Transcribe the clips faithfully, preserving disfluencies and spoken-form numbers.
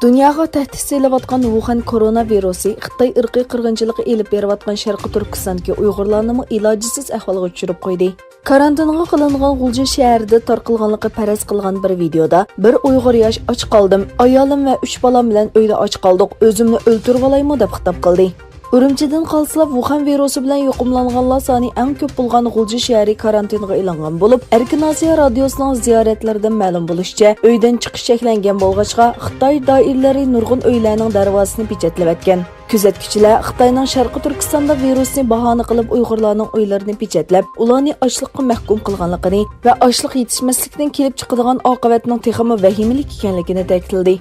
دۇنياغا تەھدىت سېلىۋاتقان ۋۇخەن كورونا ۋىرۇسى خىتاي ئىرقىي قىرغىنچىلىقى ئېلىپ بېرىۋاتقان شەرقىي تۈركىستاندىكى ئۇيغۇرلارنىمۇ ئىلاجسىز ئەھۋالغا چۈشۈرۈپ قويدى. كارانتىنغا قىلىنغان غۇلجا شەھىرىدە تارقالغانلىقى پەرەز قىلغان بىر ۋىدېيودا، بىر ئۇيغۇر ياش «ئاچ قالدىم، ئايالىم ۋە ئۈچ بالام بىلەن ئۆيدە ئاچ قالدۇق، ئۆزۈمنى ئۆلتۈرۈۋالايمۇ» دەپ خىتاب قىلدى. ئۈرۈمچىدىن قالسىلا، ۋۇخەن ۋىرۇسى بىلەن يۇقۇملانغانلار سانى ئەڭ كۆپ بولغان غۇلجا شەھىرى كارانتىنغا ئېلىنغان بولۇپ، ئەركىن ئاسىيا رادىيوسىنىڭ زىيارەتلىرىدىن مەلۇم بولۇشىچە، ئۆيدىن چىقىش چەكلەنگەن بولغاچقا، خىتاي دائىرىلىرى نۇرغۇن ئۆيلەرنىڭ دەرۋازىسىنى پېچەتلەۋەتكەن. كۆزەتكۈچىلەر خىتاينىڭ شەرقىي تۈركىستاندا ۋىرۇسنى باھانە قىلىپ ئۇيغۇرلارنىڭ ئۆيلىرىنى پېچەتلەپ، ئۇلارنى ئاچلىققا مەھكۇم قىلغانلىقىنى ۋە ئاشلىق يېتىشمەسلىكتىن كېلىپ چىقىدىغان ئاقىۋەتنىڭ تېخىمۇ ۋەھىمىلىك ئىكەنلىكىنى تەكىتلىدى.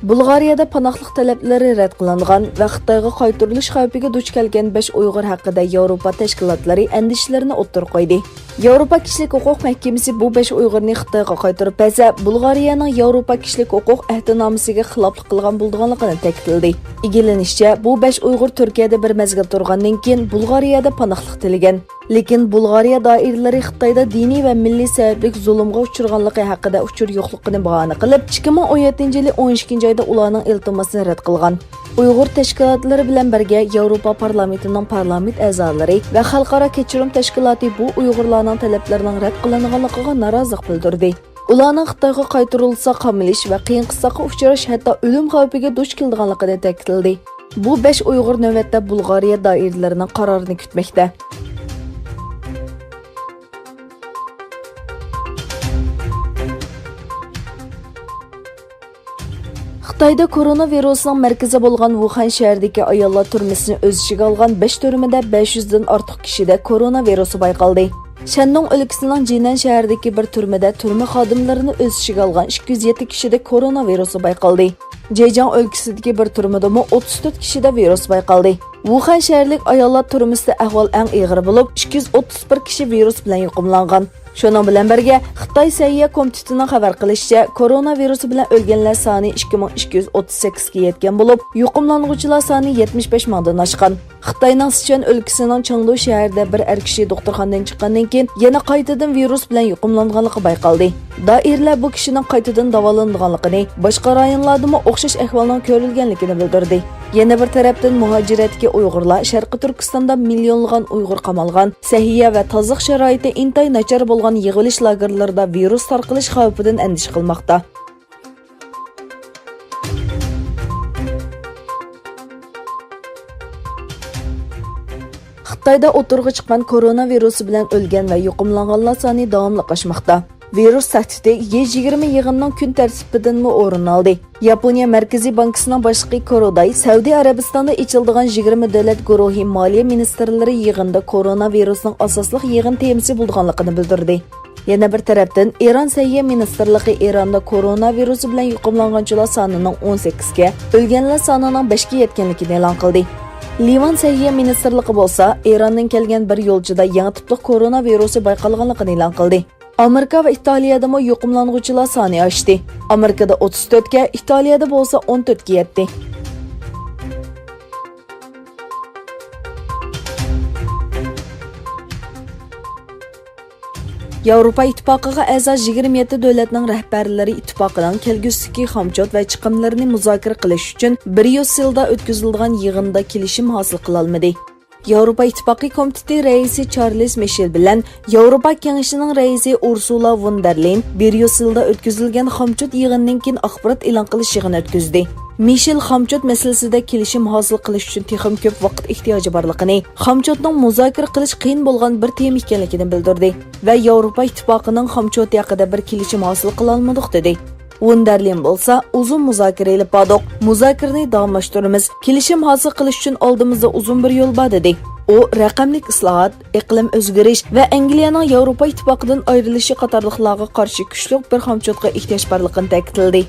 بۇلغارىيەدە پاناھلىق تەلەپلىرى رەت قىلىنغان ۋە خىتايغا قايتۇرۇلۇش خەۋپىگە دۇچ كەلگەن بەش ئۇيغۇر ھەققىدە ياۋروپا تەشكىلاتلىرى ئەندىشىلىرىنى ئوتتۇرىغا قويدى. ياۋروپا كىشىلىك ھوقۇق مەھكىمىسى بۇ بەش ئۇيغۇرنى خىتايغا قايتۇرۇپ بەرسە، بۇلغارىيەنىڭ ياۋروپا كىشىلىك ھوقۇق ئەھدىنامىسىگە خىلاپلىق قىلغان بولىدىغانلىقىنى تەكىتلىدى. ئىگىلىنىشىچە، بۇ بەش ئۇيغۇر تۈركىيەدە بىر مەزگىل تۇرغاندىن كېيىن، بۇلغارىيەدە پاناھلىق تىلىگەن. لېكىن بۇلغارىيە دائىرىلىرى خىتايدا دىنىي ۋە مىللىي سەۋەبلىك زۇلۇمغا ئۇچرىغانلىقى ھەققىدە ئۇچۇر يوقلۇقىنى باھانە قىلىپ، ئىككى مىڭ ئون يەتتىنچى يىلى ئون ئىككىنچى ئايدا ئۇلارنىڭ ئىلتىماسىنى رەت قىلغان. ئۇيغۇر تەشكىلاتلىرى بىلەن بىرگە ياۋروپا پارلامېنتىنىڭ پارلامېنت ئەزالىرى ۋە خەلقئارا كەچۈرۈم تەشكىلاتى بۇ ئۇيغۇرلارنىڭ تەلەپلىرىنىڭ رەت قىلىنغانلىقىغا نارازىلىق بىلدۈردى. ئۇلارنىڭ خىتايغا قايتۇرۇلسا قامىلىش ۋە قىيىن قىستاققا ئۇچراش، ھەتتا ئۆلۈم خەۋپىگە دۇچ كېلىدىغانلىقىنى تەكىتلىدى. بۇ بەش ئۇيغۇر نۆۋەتتە بۇلغارىيە دائىرىلىرىنىڭ قارارىنى كۈتمەكتە. خىتايدا كورونا ۋىرۇسىنىڭ مەركىزى بولغان ۋۇخەن شەھىرىدىكى ئاياللار تۈرمىسىنى ئۆز ئىچىگە ئالغان بەش تۈرمىدە بەش يۈزدىن ئارتۇق كىشىدە كورونا ۋىرۇسى بايقالدى. شەندۇڭ ئۆلكىسىنىڭ جىنەن شەھىرىدىكى بىر تۈرمىدە تۈرمە خادىملىرىنى ئۆز ئىچىگە ئالغان ئىككى يۈز يەتتە كىشىدە كورونا ۋىرۇسى بايقالدى. جېجياڭ ئۆلكىسىدىكى بىر تۈرمىدىمۇ ئوتتۇز تۆت كىشىدە ۋىرۇس بايقالدى. ۋۇخەن شەھەرلىك ئاياللار تۈرمىسىدە ئەھۋال ئەڭ ئېغىرى بولۇپ، ئىككى يۈز ئوتتۇز بىر كىشى ۋىرۇس بىلەن يۇقۇملانغان. شۇنىڭ بىلەن بىرگە، خىتاي سەھىيە كومىتېتىنىڭ خەۋەر قىلىشىچە، كورونا ۋىرۇسى بىلەن ئۆلگەنلەر سانى ئىككى مىڭ ئىككى يۈز ئوتتۇز سەككىزگە يەتكەن بولۇپ، يۇقۇملانغۇچىلار سانى يەتمىش بەش مىڭدىن ئاشقان. خىتاينىڭ سىچۈەن ئۆلكىسىنىڭ چاڭدۇ شەھىرىدە بىر ئەر كىشى دوختۇرخانىدىن چىققاندىن كېيىن يەنە قايتىدىن ۋىرۇس بىلەن يۇقۇملانغانلىقى بايقالدى. دائىرىلەر بۇ كىشىنىڭ قايتىدىن داۋالىنىدىغانلىقىنى، باشقا رايونلاردىمۇ ئوخشاش ئەھۋالنىڭ كۆرۈلگەنلىكىنى بىلدۈردى. يەنە بىر تەرەپتىن، مۇھاجىرەتتىكى ئۇيغۇرلار شەرقىي تۈركىستاندا مىليونلىغان ئۇيغۇر قامالغان، سەھىيە ۋە تازىلىق شارائىتى ئىنتايىن ناچار بولغان يىغىۋېلىش لاگېرلىرىدا ۋىرۇس تارقىلىش خەۋپىدىن ئەندىشە قىلماقتا. خىتايدا ئوتتۇرىغا چىققان كورونا ۋىرۇسى بىلەن ئۆلگەن ۋە يۇقۇملانغانلار سانى داۋاملىق ئاشماقتا. ۋىرۇس تەھدىتى يۈز يىگىرمە يىغىننىڭ كۈن تەرتىپىدىنمۇ ئورۇن ئالدى. ياپونىيە مەركىزىي بانكىسىنىڭ باشلىقى كوروداي سەئۇدى ئەرەبىستاندا ئېچىلىدىغان يىگىرمە دۆلەت گۇرۇھى مالىيە مىنىستىرلىرى يىغىنىدا كورونا ۋىرۇسىنىڭ ئاساسلىق يىغىن تېمىسى بولىدىغانلىقىنى بىلدۈردى. يەنە بىر تەرەپتىن، ئىران سەھىيە مىنىستىرلىقى ئىراندا كورونا ۋىرۇسى بىلەن يۇقۇملانغانچىلار سانىنىڭ ئون سەككىزگە، ئۆلگەنلەر سانىنىڭ بەشكە يەتكەنلىكىنى ئېلان قىلدى. لىۋان سەھىيە مىنىستىرلىقى بولسا، ئىراندىن كەلگەن بىر يولچىدا يېڭى تىپلىق كورونا ۋىرۇسى بايقالغانلىقىنى ئېلان قىلدى. ئامېرىكا ۋە ئىتالىيەدىمۇ يۇقۇملانغۇچىلار سانى ئاشتى. ئامېرىكىدا ئوتتۇز تۆتكە، ئىتالىيەدە بولسا ئون تۆتكە يەتتى. ياۋروپا ئىتتىپاقىغا ئەزا يىگىرمە يەتتە دۆلەتنىڭ رەھبەرلىرى ئىتتىپاقىنىڭ كەلگۈسىدىكى خامچوت ۋە چىقىملىرىنى مۇزاكىرە قىلىش ئۈچۈن بريۇسسېلدا ئۆتكۈزۈلىدىغان يىغىندا كېلىشىم ھاسىل قىلالمىدى. ياۋروپا ئىتتىپاقى كومىتېتى رەئىسى چارلىز مىشېل بىلەن ياۋروپا كېڭىشىنىڭ رەئىسى ئۇرسۇلا ۋون دەر لېين بريۇسسېلدا ئۆتكۈزۈلگەن خامچوت يىغىنىدىن كېيىن ئاخبارات ئېلان قىلىش يىغىنى ئۆتكۈزدى. مىشېل خامچوت مەسىلىسىدە كېلىشىم ھاسىل قىلىش ئۈچۈن تېخىمۇ كۆپ ۋاقىت ئېھتىياجى بارلىقىنى، خامچوتنىڭ مۇزاكىرە قىلىش قىيىن بولغان بىر تېما ئىكەنلىكىنى بىلدۈردى ۋە ياۋروپا ئىتتىپاقىنىڭ خامچوتى ھەققىدە بىر كېلىشىم ھاسىل قىلالمىدۇق، دېدى. ۋون دەر لېين بولسا، ئۇزۇن مۇزاكىرە ئېلىپ باردۇق، مۇزاكىرىنى داۋاملاشتۇرىمىز، كېلىشىم ھاسىل قىلىش ئۈچۈن ئالدىمىزدا ئۇزۇن بىر يول بار، دېدى. ئۇ رەقەملىك ئىسلاھات، ئىقلىم ئۆزگىرىش ۋە ئەنگلىيەنىڭ ياۋروپا ئىتتىپاقىدىن ئايرىلىشى قاتارلىقلارغا قارشى كۈچلۈك بىر خامچوتقا ئېھتىياج بارلىقىنى تەكىتلىدى.